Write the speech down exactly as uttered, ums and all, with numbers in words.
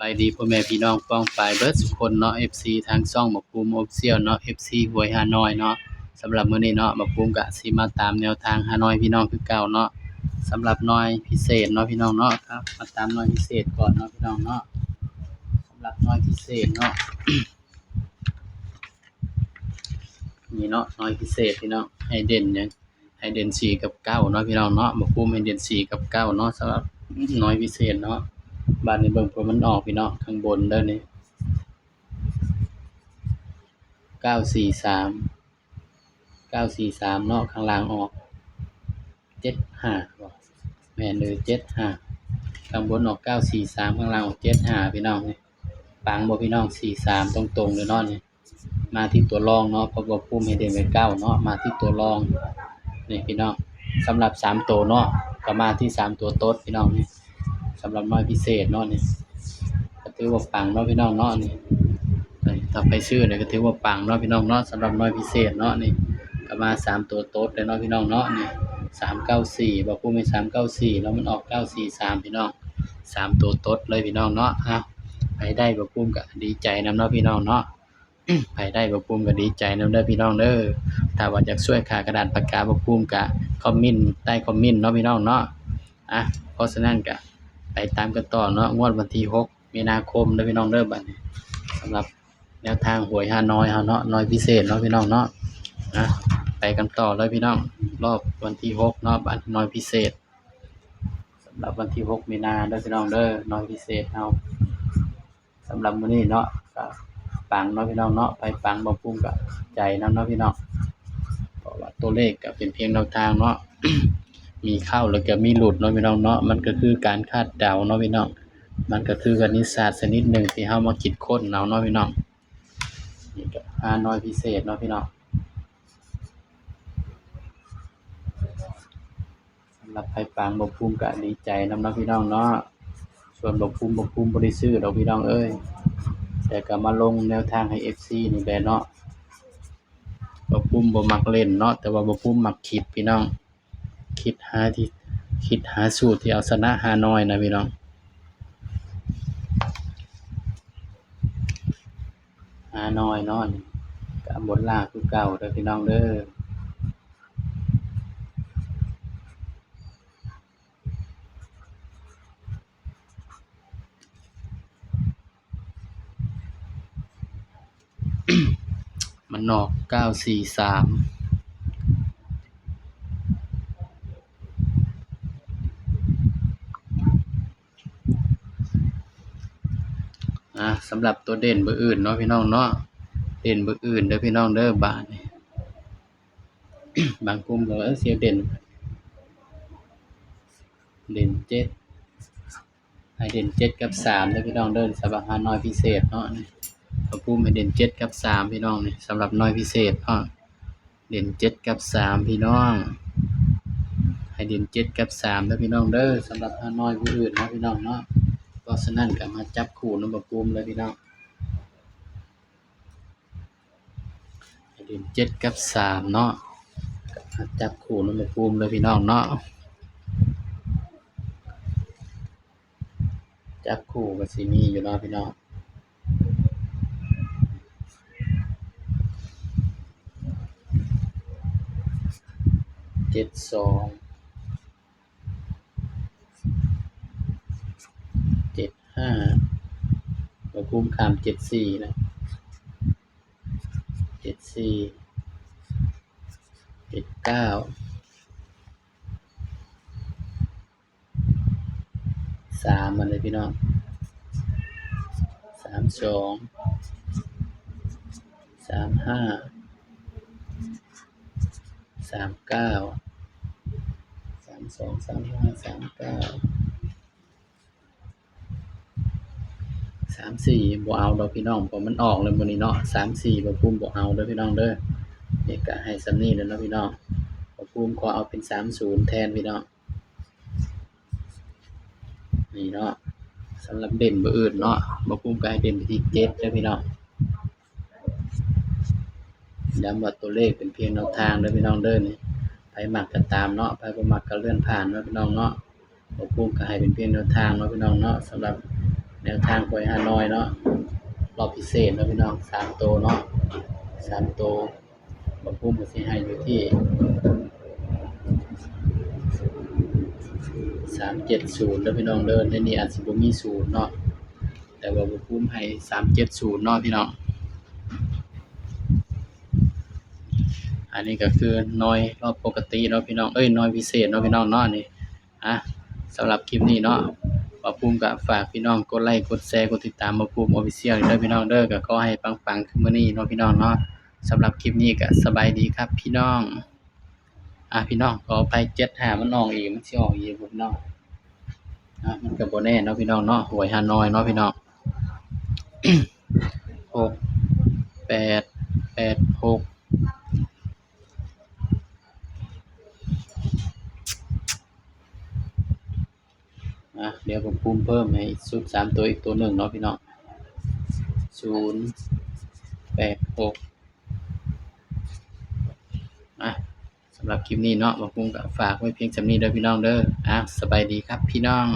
บายดีพ่อแม่พี่น้องป้องปายเบิดสุคนเนาะ เอฟซี ทางช่องบ่าวภูมิ Official เนาะ เอฟซี หวยฮานอยเนาะ สำหรับมื้อนี้เนาะ บ่าวภูมิกะสิมาตามแนวทางฮานอยพี่น้องคือเก่าเนาะ สำหรับหน่วยพิเศษเนาะพี่น้องเนาะ ครับ มาตามหน่วยพิเศษก่อนเนาะพี่น้องเนาะ สำหรับหน่วยพิเศษเนาะ นี่เนาะ หน่วยพิเศษพี่น้อง ให้เด่นหยัง ให้เด่นสี่กับเก้าเนาะพี่น้องเนาะ บ่าวภูมิให้เด่นสี่กับเก้าเนาะ สำหรับหน่วยพิเศษเนาะ บาดนี้เบิ่งเผื่อมันออกพี่น้อง ข้างบนเด้อนี่ เก้าสี่สาม เก้าสี่สามเนาะ ข้างล่างออก เจ็ดห้า บ่ แม่นเลย เจ็ดห้า ข้างบนออก เก้าสี่สาม ข้างล่างออก เจ็ดห้า พี่น้องนี่ ปังบ่พี่น้อง สี่สาม ตรงๆเลยเนาะนี่ มาที่ตัวรองเนาะ เพราะว่าบ่าวภูมิให้เด่นไว้เก้าเนาะ มาที่ตัวรอง นี่พี่น้อง สำหรับสามตัวเนาะ ก็มาที่สามตัวโต๊ดพี่น้องนี่ สำหรับหน่วยพิเศษเนาะนี่ ก็ถือว่าปังเนาะพี่น้องเนาะนี่ ถ้าไปซื้อเนี่ยก็ถือว่าปังเนาะพี่น้องเนาะ สำหรับหน่วยพิเศษเนาะนี่ ก็มาสามตัวโต๊ดเลยเนาะพี่น้องเนาะนี่ สามเก้าสี่ บ่าวภูมิให้ สามเก้าสี่ แล้วมันออก เก้าสี่สาม พี่น้อง สามตัวโต๊ดเลยพี่น้องเนาะ อ่ะ ไผได้บ่าวภูมิก็ดีใจนำเนาะพี่น้องเนาะ ไผได้บ่าวภูมิก็ดีใจนำเด้อพี่น้องเด้อ ถ้าว่าอยากช่วยค่ากระดาษปากกาบ่าวภูมิก็คอมเมนต์ใต้คอมเมนต์เนาะพี่น้องเนาะ อ่ะ เพราะฉะนั้นก็ไปตามกันต่อเนาะ งวดวันที่หกมีนาคมเด้อพี่น้องเด้อ บัดนี้ สำหรับแนวทางหวยฮานอยเฮาเนาะ หน่วยพิเศษเนาะพี่น้องเนาะ อ่ะ ไปกันต่อเลยพี่น้อง รอบวันที่หกเนาะ บัดหน่วยพิเศษ สำหรับวันที่หกมีนาเด้อพี่น้องเด้อ หน่วยพิเศษเฮา สำหรับมื้อนี้เนาะ ก็ปังเนาะพี่น้องเนาะ ไผปังบ่าวภูมิก็ใจนำเนาะพี่น้อง เพราะว่าตัวเลขก็เป็นเพียงแนวทางเนาะ มีเข้าแล้วก็มีหลุดเนาะพี่น้องเนาะ มันก็คือการคาดเดาเนาะพี่น้อง มันก็คือคณิตศาสตร์ชนิดหนึ่งที่เฮามาคิดค้นเอาเนาะพี่น้อง นี่ก็ฮานอยพิเศษเนาะพี่น้อง สำหรับไผปังบ่าวภูมิก็ดีใจนำเนาะพี่น้องเนาะ ส่วนบ่าวภูมิ บ่าวภูมิบ่ได้ซื้อดอกพี่น้องเอ้ย แต่ก็มาลงแนวทางให้ เอฟซี นี่แหละเนาะ บ่าวภูมิบ่มักเล่นเนาะ แต่ว่าบ่าวภูมิมักคิดพี่น้อง คิดหาที่ คิดหาสูตรที่เอาชนะฮานอยนะพี่น้อง ฮานอยเนาะ ก็บนล่างคือเก่าเด้อพี่น้องเด้อ มันออก เก้าสี่สาม อ่ะ สำหรับตัวเด่นเบอร์อื่นเนาะพี่น้องเนาะ เด่นเบอร์อื่นเด้อพี่น้องเด้อ บาดนี้ บางกลุ่มก็ว่า เอ้ย เสียเด่น เด่นเจ็ด ให้เด่นเจ็ดกับสามเด้อพี่น้องเด้อ สำหรับฮานอยพิเศษเนาะนี่ บ่าวภูมิให้เด่นเจ็ดกับสามพี่น้องนี่ สำหรับหน่วยพิเศษเนาะ เด่นเจ็ดกับสามพี่น้อง ให้เด่นเจ็ดกับสามเด้อพี่น้องเด้อ สำหรับฮานอยผู้อื่นเนาะพี่น้องเนาะ เพราะฉะนั้นก็มาจับคู่นำบ่าวภูมิเลยพี่น้อง ให้เด่นเจ็ดกับสามเนาะ ก็มาจับคู่นำบ่าวภูมิเลยพี่น้องเนาะ จับคู่ก็สิมีอยู่เนาะพี่น้อง เจ็ดสอง เจ็ดห้า บ่าวภูมิข้าม เจ็ดสี่ นะ เจ็ดสี่ เจ็ดเก้า สาม มาเลยพี่น้อง สามสอง สามห้า สามเก้า สามสอง สามห้า สามเก้า สามสี่ บ่เอาดอกพี่น้อง เพราะมันออกแล้วมื้อนี้เนาะ สามสี่ บ่าวภูมิบ่เอาเด้อพี่น้องเด้อ นี่ก็ให้ส่ำนี้แล้วเนาะพี่น้อง บ่าวภูมิขอเอาเป็น สามศูนย์ แทนพี่น้อง นี่เนาะ สำหรับเด่นเบอร์อื่นเนาะ บ่าวภูมิก็ให้เด่นไปที่เจ็ดเด้อพี่น้อง ย้ำว่าตัวเลขเป็นเพียงแนวทางเด้อพี่น้องเด้อนี่ ไผมักก็ตามเนาะ ไผบ่มักก็เลื่อนผ่านเนาะพี่น้องเนาะ บ่าวภูมิก็ให้เป็นเพียงแนวทางเนาะพี่น้องเนาะ สำหรับแน แนวทางหวยฮานอยเนาะ รอบพิเศษเนาะพี่น้อง สามตัวเนาะ สามตัว บ่าวภูมิก็สิให้อยู่ที่ สามเจ็ดศูนย์ เด้อพี่น้องเด้อ ในนี้อาจสิบ่มีศูนย์เนาะ แต่ว่าบ่าวภูมิให้ สามเจ็ดศูนย์ เนาะพี่น้อง อันนี้ก็คือหน่วยรอบปกติเนาะพี่น้อง เอ้ย หน่วยพิเศษเนาะพี่น้องเนาะ นี่ อ่ะ สำหรับคลิปนี้เนาะ บ่าวภูมิก็ฝากพี่น้องกดไลค์ กดแชร์ กดติดตามบ่าวภูมิ Official เด้อพี่น้องเด้อ ก็ขอให้ปังๆ คือมื้อนี้เนาะพี่น้องเนาะ สำหรับคลิปนี้ก็สบายดีครับพี่น้อง อ่ะพี่น้อง ขออภัย เจ็ดห้า มันออกอีก มันสิออกอีกบ่พี่น้อง อ่ะ มันก็บ่แน่เนาะพี่น้องเนาะ หวยฮานอยเนาะพี่น้อง หกแปดแปดหก อ่ะ เดี๋ยวผมภูมิเพิ่มให้ชุดสามตัวอีกตัวหนึ่งเนาะพี่น้อง ศูนย์แปดหก อ่ะ สำหรับคลิปนี้เนาะ บ่าวภูมิก็ฝากไว้เพียงส่ำนี้เด้อพี่น้องเด้อ อ่ะ สบายดีครับพี่น้อง